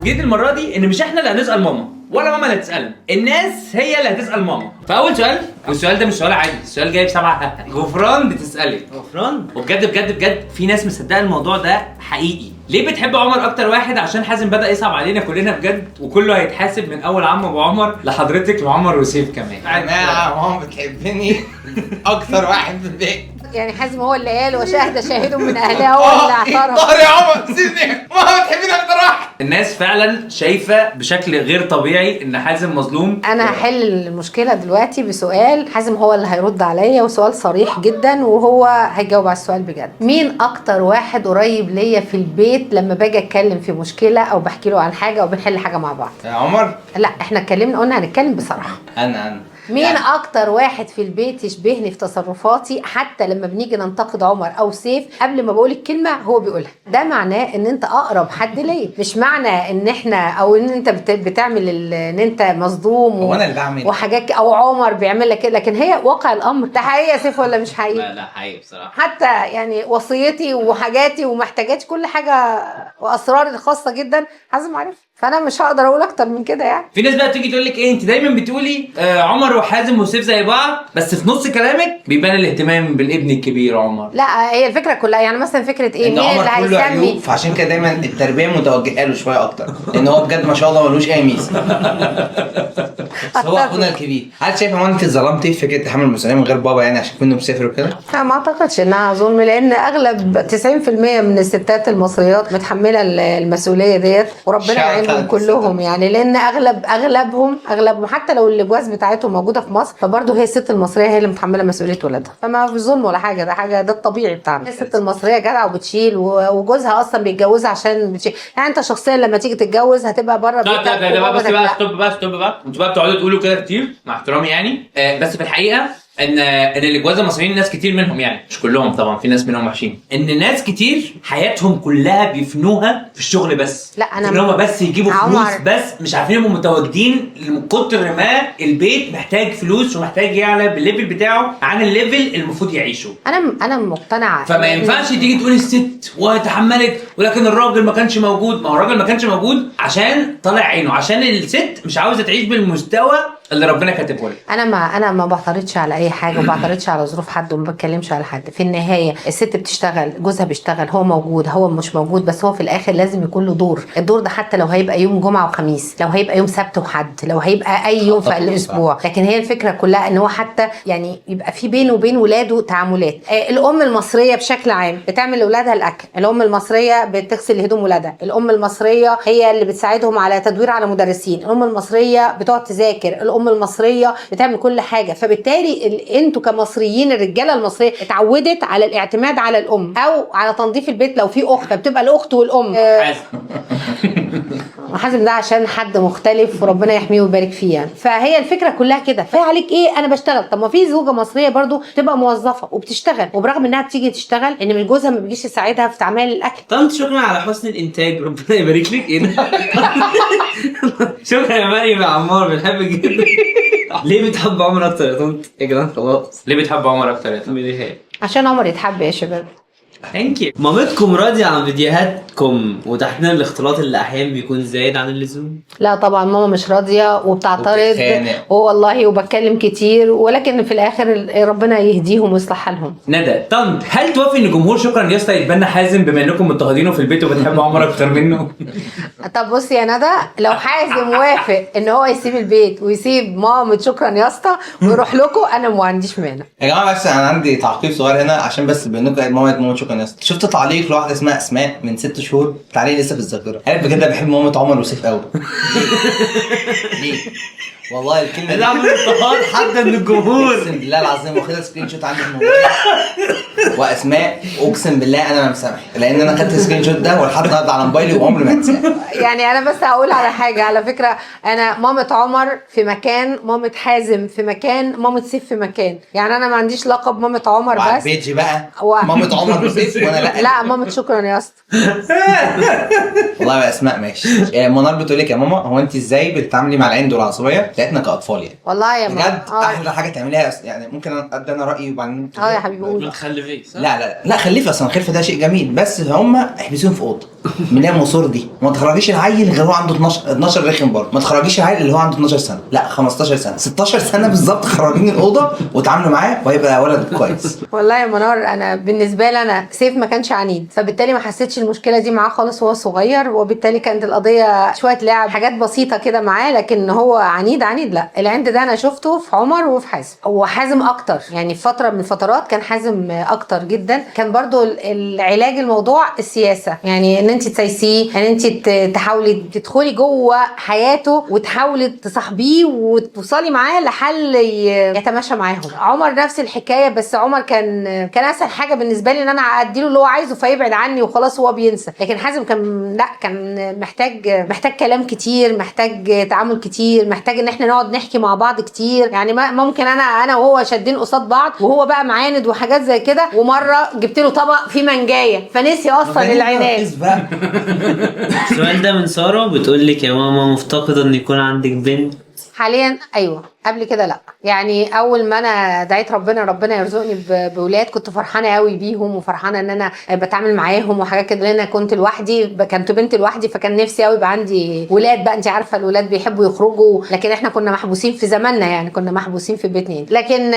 جيت المرة دي ان مش احنا اللي هنسال ماما ولا ماما اللي هتسالنا، الناس هي اللي هتسال ماما. فاول سؤال، والسؤال ده مش سؤال عادي، السؤال جايب 7. غفران بتسالك. غفران؟ وبجد بجد بجد في ناس مصدقه الموضوع ده حقيقي. ليه بتحب عمر اكتر واحد؟ عشان حازم بدا يصعب علينا كلنا بجد، وكله هيتحاسب من اول عم ابو عمر لحضرتك لعمر وسيف كمان. يا جماعة ماما بتحبني اكتر واحد في البيت. يعني حازم هو اللي قال وشاهد شاهد من اهلها، هو اللي اعترف. طاهر يا عمر سيبني، ماما بتحبني اكتر واحد. الناس فعلا شايفه بشكل غير طبيعي ان حازم مظلوم. انا هحل المشكلة دلوقتي بسؤال حازم هو اللي هيرد عليا، وسؤال صريح جدا وهو هيجاوب على السؤال بجد. مين اكتر واحد قريب ليا في البيت لما باجي اتكلم في مشكلة او بحكي له عن حاجة او بنحل حاجة مع بعض؟ يا عمر. لا احنا اتكلمنا، قلنا هنتكلم بصراحة. انا مين يعني اكتر واحد في البيت يشبهني في تصرفاتي؟ حتى لما بنيجي ننتقد عمر او سيف قبل ما بقول الكلمة هو بيقولها. ده معناه ان انت اقرب حد ليا، مش معنى ان احنا او ان انت بتعمل ان انت مصدوم هو انا اللي بعمل وحاجات او عمر بيعمل لك كده، لكن هي واقع الامر. ده حقيقي يا سيف ولا مش حقيقي؟ لا لا حقيقي بصراحة. حتى يعني وصيتي وحاجاتي ومحتاجاتي كل حاجة واسراري الخاصة جدا حازم عارف، فانا مش هقدر اقول اكتر من كده. يعني في ناس بقى تيجي تقول لك ايه، انت دايما بتقولي عمر وحازم وسيف زي بعض، بس في نص كلامك بيبان الاهتمام بالابن الكبير عمر. لا هي الفكرة كلها يعني مثلا فكرة ايه، ان مين عمر اللي كله هيسمي عيوب، فعشان كده دايما التربية متوجهه له شوية اكتر، لان هو بجد ما شاء الله ملوش اي ميزة. بس هو اخونا الكبير. هل شايفه ماما انت اتظلمتي في فكرة تحمل المسؤولية من غير بابا، يعني عشان كنا مسافر وكده؟ لا ما اعتقدش انها ظلم، لان اغلب 90% من الستات المصريات متحملة المسؤولية ديت، وربنا يعينهم كلهم يعني، لان اغلبهم حتى لو الجواز بتاعتهم موجودة في مصر، فبرضه هي الست المصرية هي اللي متحملة مسؤولية ولادها، فما في ظلم ولا حاجة، ده حاجة ده الطبيعي بتاعنا. الست المصرية جدعه وبتشيل، وجوزها اصلا بيتجوزها عشان بتشيل. يعني انت شخصيا لما تيجي تتجوز هتبقى بره لا بيتك لا لا بس وبابتك بقى لا. stop بقى stop بقى، انتوا بقى بتقعدوا تقولوا كده كتير مع احترامي يعني، بس في الحقيقة ان الجواز المصريين ناس كتير منهم، يعني مش كلهم طبعا، في ناس منهم وحشين، ان ناس كتير حياتهم كلها بيفنوها في الشغل بس. لا انا ان هم بس يجيبوا فلوس عمر. بس، مش عارفين يبقوا متواجدين من كتر ما البيت محتاج فلوس ومحتاج يعلى بال level بتاعه عن ال level المفروض يعيشه. انا مقتنعة. فما ينفعش تيجي تقول الست وتحملت ولكن الراجل ما كانش موجود. ما هو الراجل ما كانش موجود عشان طالع عينه، عشان الست مش عاوزه تعيش بالمستوى اللي ربنا كاتبه لها. انا ما بعترضش على اي حاجة، وما بعترضش على ظروف حد، وما بتكلمش على حد. في النهاية الست بتشتغل، جوزها بيشتغل، هو موجود هو مش موجود، بس هو في الاخر لازم يكون له دور. الدور ده حتى لو هيبقى يوم جمعه وخميس، لو هيبقى يوم سبت وحد، لو هيبقى اي يوم في الاسبوع، لكن هي الفكرة كلها ان هو حتى يعني يبقى في بينه وبين ولاده تعاملات. الام المصرية بشكل عام بتعمل لاولادها الاكل، الام المصرية بتغسل هدوم ولادها، الام المصرية هي اللي بتساعدهم على تدوير على مدرسين، الام المصرية بتقعد تذاكر، الام المصرية بتعمل كل حاجة. فبالتالي انتوا كمصريين الرجالة المصرية اتعودت على الاعتماد على الام او على تنظيف البيت لو في اخت، فبتبقى الاخت والام. حازم ده عشان حد مختلف وربنا يحميه ويبارك فيه يعني. فهي الفكرة كلها كده. فهي عليك ايه، انا بشتغل. طب ما في زوجه مصرية برضو تبقى موظفة وبتشتغل، وبرغم انها بتيجي تشتغل ان من جوزها ما بيجيش يساعدها في تعمال الاكل. طنط شكرا على حسن الانتاج، ربنا يبارك لك. ايه ده؟ شكرا يا مريم يا عمار، بنحبك جدا. ليه بتحب عمر اكتر يا طنط؟ يا جدعان خلاص. ليه بتحب عمر اكتر يا طنط؟ عشان عمر يتحب يا شباب. thank you. مامتكم راضية عن فيديوهاتكم وتحديدا الاختلاط اللي احيانا بيكون زايد عن اللزوم؟ لا طبعا ماما مش راضية وبتعترض والله، وبتكلم كتير، ولكن في الاخر ربنا يهديهم ويصلح حالهم. ندى طنط، هل توافق ان جمهور شكرا يا اسطى يتبنى حازم بما انكم مضطهدينه في البيت وبتحبوا عمر اكتر منه؟ طب بصي يا ندى، لو حازم وافق ان هو يسيب البيت ويسيب مامة شكرا يا اسطى ويروح لكم، انا ما عنديش مانع. يا جماعة بس انا عندي تعقيب صغير هنا، عشان بس بانكم مامة شكرا يا اسطى. شفت تعليق لواحدة اسمها اسماء من 6 شهور، تعليق لسه في الذاكرة، قالت بجد بحب مامة عمر وسيف قوي. ليه؟ والله الكلمة دي عمل اضطهاد حتى من الجمهور. اقسم بالله العظيم واخدها screenshot عندي في الموبايل. واسماء اقسم بالله انا ما مسامح، لان انا خدت ال screenshot ده ولحد النهارده على موبايلي وعمري ما انساه. يعني انا بس هقول على حاجة، على فكرة انا مامة عمر في مكان، مامة حازم في مكان، مامة سيف في مكان، يعني انا ما عنديش لقب مامة عمر وعلى بس. ال page بقى مامة عمر وسيف وانا لا. لا مامة شكرا يا اسطى. والله يا اسماء ماشي. منار بتقول لك يا ماما، هو انت ازاي بتتعاملي مع العند والعصبية بتاعتنا كاطفال يعني؟ والله يا ماما بجد احلى حاجة تعمليها، يعني ممكن ابدا انا رايي وبعدين يا حبيبي قول. ما تخلفيش صح؟ لا لا لا خليفة اصلا، الخلفة ده شيء جميل، بس هم احبسوهم في اوضة. ملام وسردي. ما تخرجيش العيل غير هو عنده 12 رخم برضه. ما تخرجيش العيل اللي هو عنده 12 سنة، لا 15 سنة، 16 سنة بالظبط. خرجيه من الاوضة وتعاملوا معاه وهيبقى ولد كويس. والله يا منار انا بالنسبة لي انا سيف ما كانش عنيد، فبالتالي ما حسيتش المشكلة دي معاه خالص وهو صغير، وبالتالي كانت القضية شوية لعب حاجات بسيطة كده معاه، لكن هو عنيد عنيد لا. العند ده انا شفته في عمر وفي حازم، وحازم اكتر يعني في فترة من الفترات كان حازم اكتر جدا. كان برضو العلاج الموضوع السياسة، يعني ان انت تسايسيه، ان انت تحاولي تدخلي جوه حياته وتحاولي تصاحبيه وتوصلي معاه لحل يتماشى معاهم. عمر نفس الحكاية، بس عمر كان اسهل حاجة بالنسبة لي ان انا اديله اللي هو عايزه فيبعد عني وخلاص هو بينسى. لكن حازم كان لا، كان محتاج كلام كتير، محتاج تعامل كتير، محتاج ان احنا نقعد نحكي مع بعض كتير. يعني ممكن انا وهو شادين قصاد بعض وهو بقى معاند وحاجات زي كده، ومرة جبت له طبق فيه منجايه فنسي اصلا العناد. السؤال ده من ساره، بتقول لك يا ماما مفتقده ان يكون عندك بنت حاليا؟ ايوه، قبل كده لا. يعني اول ما انا دعيت ربنا يرزقني بولاد كنت فرحانة قوي بيهم، وفرحانه ان انا بتعامل معاهم وحاجات كده، لان انا كنت لوحدي، كنت بنت لوحدي، فكان نفسي قوي يبقى عندي ولاد بقى. انت عارفه الولاد بيحبوا يخرجوا، لكن احنا كنا محبوسين في زماننا، يعني كنا محبوسين في بيتنا. لكن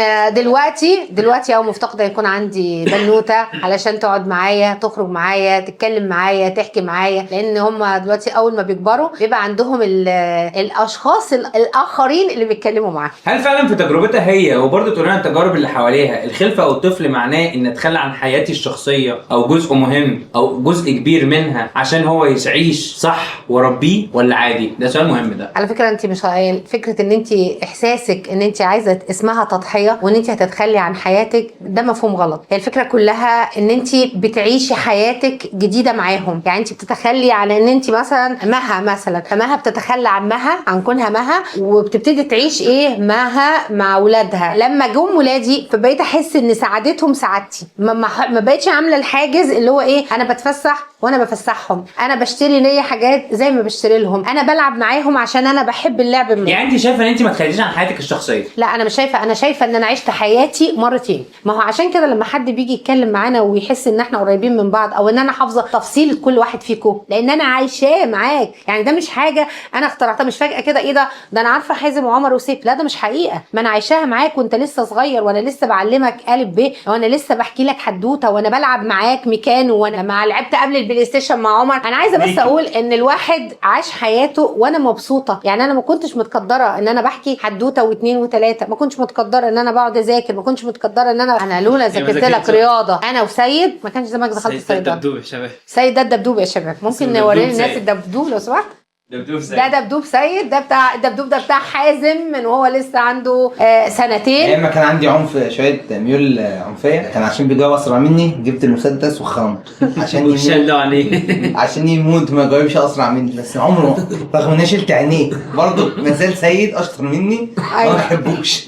دلوقتي او مفتقده يكون عندي بنوته علشان تقعد معايا، تخرج معايا، تتكلم معايا، تحكي معايا، لان هم دلوقتي اول ما بيكبروا بيبقى عندهم الاشخاص الاخرين اللي بيتكلموا معاهم. هل فعلا في تجربتها هي وبرضه تقول لنا التجارب اللي حواليها الخلفة او الطفل معناه ان اتخلى عن حياتي الشخصية او جزء مهم او جزء كبير منها عشان هو يعيش صح واربيه، ولا عادي؟ ده سؤال مهم ده. على فكرة انت مش فكرة ان انت احساسك ان انت عايزه اسمها تضحية وان انت هتتخلي عن حياتك، ده مفهوم غلط. هي الفكرة كلها ان انت بتعيشي حياتك جديدة معاهم. يعني انت بتتخلي عن ان انت مثلا مها مثلا، فمها بتتخلى عن مها، عن كونها مها، وبتبتدي تعيش ايه مها مع اولادها. لما جم ولادي فبقيت احس ان سعادتهم سعادتي، ما بقتش عامله الحاجز اللي هو ايه انا بتفسح وانا بفسحهم، انا بشتري ليا حاجات زي ما بشتري لهم، انا بلعب معاهم عشان انا بحب اللعب معاهم. يعني انت شايفه ان انت ما تخليش عن حياتك الشخصية؟ لا انا مش شايفه، انا شايفه ان انا عشت حياتي مرتين. ما هو عشان كده لما حد بيجي يتكلم معانا ويحس ان احنا قريبين من بعض او ان انا حافظه تفصيل كل واحد فيكم، لان انا عايشاه معاك. يعني ده مش حاجة انا اخترعتها، مش فجاة كده ايه ده انا عارفه حازم وعمر وسيف، لا ده مش حقيقة. ما انا عايشاها معاك وانت لسه صغير، وانا لسه بعلمك الف ب، وانا لسه بحكي لك حدوتة، وانا بلعب معاك ميكانو، وانا مع لعبت قبل البلاي ستيشن مع عمر. انا عايزه بس اقول ان الواحد عاش حياته وانا مبسوطة. يعني انا ما كنتش متقدره ان انا بحكي حدوتة واثنين وثلاثة، ما كنتش متقدره ان انا بقعد اذاكر، ما كنتش متقدره ان انا لولا ذاكرت لك رياضة انا وسيد ما كانش زمانك دخلت الصيدله. الدبدوب يا شباب، سيد ده الدبدوب يا شباب، ممكن نوري الناس الدبدوب لو سمحت؟ دبدوب سيد ده دبدوب سيد، ده بتاع الدبدوب ده بتاع حازم من وهو لسه عنده سنتين. ايام ما كان عندي عنف شوية ميول عنفيه، كان عشان بيجاوب اسرع مني جبت المسدس وخرمته عشان يموت، عليه عشان يموت ما يجاوبش اسرع مني. بس عمره رغم ان انا شلت عينيه برضه ما زال سيد اشطر مني، ما بحبوش.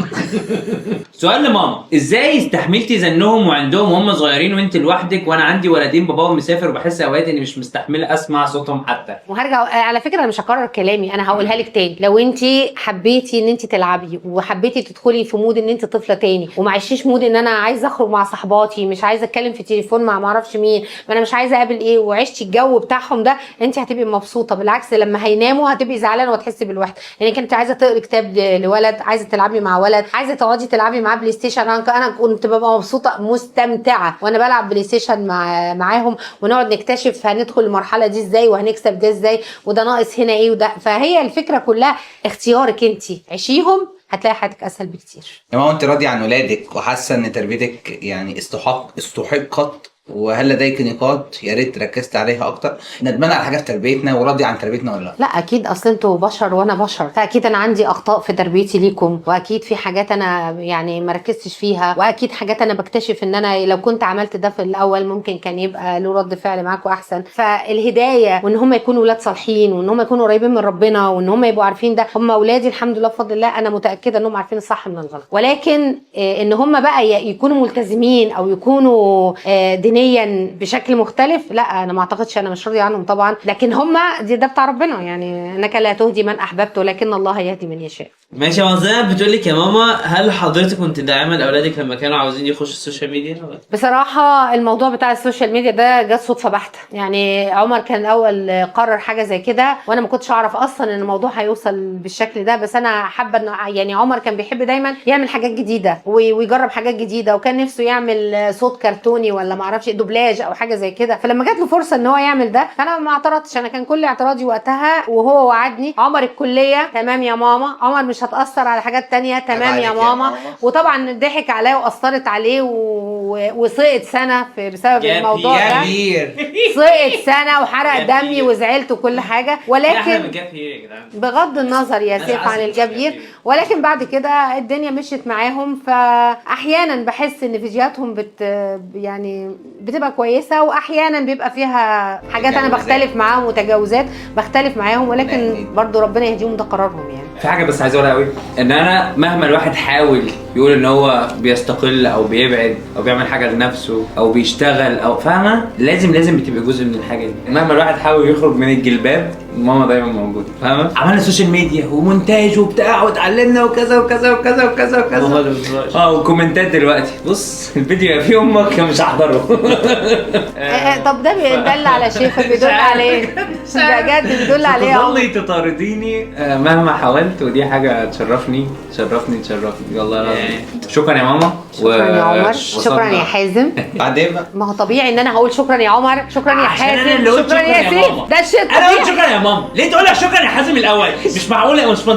سؤال لماما، ازاي استحملتي زنهم وعندهم وهم صغيرين وانت لوحدك، وانا عندي ولدين باباهم مسافر وبحس اوقات اني مش مستحمله اسمع صوتهم حتى؟ وهرجع على فكرة انا مش هكرر كلامي، انا هقولها لك تاني. لو انت حبيتي ان انت تلعبي وحبيتي تدخلي في mood ان انت طفله تاني، وما عشتيش mood ان انا عايزه اخرج مع صحباتي، مش عايزه اتكلم في تليفون مع ما اعرفش مين، ما انا مش عايزه اقابل ايه، وعشتي الجو بتاعهم ده، انت هتبقي مبسوطة. بالعكس لما هيناموا هتبقي زعلانة وتحسي بالوحدة، لانك انت عايزه تقري كتاب لولد، عايزه تلعبي مع ولد، عايزه تقعدي تلعبي معاه بلاي ستيشن. انا كنت ببقى مبسوطة مستمتعه وانا بلعب بلاي ستيشن معاهم، ونقعد نكتشف هندخل المرحلة دي ازاي وهنكسب ده ازاي وده ناقص هنا ايه وده. فهي الفكرة كلها اختيارك انت، عيشيهم هتلاقي حياتك اسهل بكتير. يا ماما انت راضية عن ولادك وحاسه ان تربيتك يعني استحقت، وهل لديك نقاط يا ريت ركزت عليها اكتر؟ ندمانه على حاجة في تربيتنا وراضيه عن تربيتنا ولا لا؟ لا اكيد، اصل انتوا بشر وانا بشر، فاكيد انا عندي اخطاء في تربيتي ليكم، واكيد في حاجات انا يعني ما ركزتش فيها، واكيد حاجات انا بكتشف ان انا لو كنت عملت ده في الاول ممكن كان يبقى له رد فعل معاكم احسن. فالهداية وان هم يكونوا ولاد صالحين، وان هم يكونوا قريبين من ربنا، وان هم يبقوا عارفين ده. هم اولادي الحمد لله بفضل الله، انا متاكدة انهم عارفين الصح من الغلط، ولكن ان هم بقى يكونوا ملتزمين او يكونوا دينيا بشكل مختلف، لا انا ما اعتقدش، انا مش راضية عنهم طبعا، لكن هم ده بتاع ربنا، يعني انك لا تهدي من احببت ولكن الله يهدي من يشاء. ماشي يا ماما. زينب بتقول لك يا ماما، هل حضرتك كنت داعمه لاولادك لما كانوا عاوزين يخشوا ال social media؟ بصراحة الموضوع بتاع ال social media ده جت صدفة بحتة. يعني عمر كان الأول قرر حاجة زي كده، وأنا ما كنتش أعرف أصلا إن الموضوع هيوصل بالشكل ده. بس أنا حابة إن يعني عمر كان بيحب دايما يعمل حاجات جديدة ويجرب حاجات جديدة، وكان نفسه يعمل صوت كرتوني ولا ما أعرفش دوبلاج أو حاجة زي كده. فلما جات له فرصة إن هو يعمل ده، فأنا ما اعترضتش. أنا كان كل اعتراضي وقتها، وهو وعدني عمر الكلية تمام يا ماما، عمر مش هتأثر على حاجات تانية تمام يا ماما. وطبعا ضحك عليا واثرت عليه وسقط سنة بسبب الموضوع ده. سقط سنة وحرق دمي وزعلت وكل حاجة. ولكن بغض النظر يا سيف عن ال gap year، ولكن بعد كده الدنيا مشيت معاهم. فاحيانا بحس ان فيديوهاتهم يعني بتبقى كويسة، واحيانا بيبقى فيها حاجات انا بختلف معاهم وتجاوزات بختلف معاهم، ولكن برضو ربنا يهديهم، ده قرارهم يعني. في حاجة بس عايز اقولها قوي، ان انا مهما الواحد حاول يقول ان هو بيستقل او بيبعد او بيعمل حاجة لنفسه او بيشتغل او فاهمه، لازم بتبقى جزء من الحاجة دي. مهما الواحد حاول يخرج من الجلباب، ماما دايما موجودة، فاهمه؟ عملنا social media ومونتاج وبتاع واتعلمنا وكذا وكذا وكذا وكذا وكذا وكومنتات دلوقتي بص الفيديو فيه امك مش هحضره. طب ده بيدل على شيخ، بيدل على ايه؟ بجد بيدل على ايه؟ تظلي تطارديني مهما حاولت، ودي حاجة تشرفني تشرفني تشرفني والله العظيم. شكرا يا ماما. شكرا يا عمر، شكرا يا حازم. بعدين بقى ما هو طبيعي ان انا هقول شكرا يا عمر، شكرا يا حازم، شكرا يا سيف، ده الشيء الطبيعي. انا قلت شكرا يا ماما، ليه تقول لك شكرا يا حازم الاول؟ مش معقولة، مش منطقي.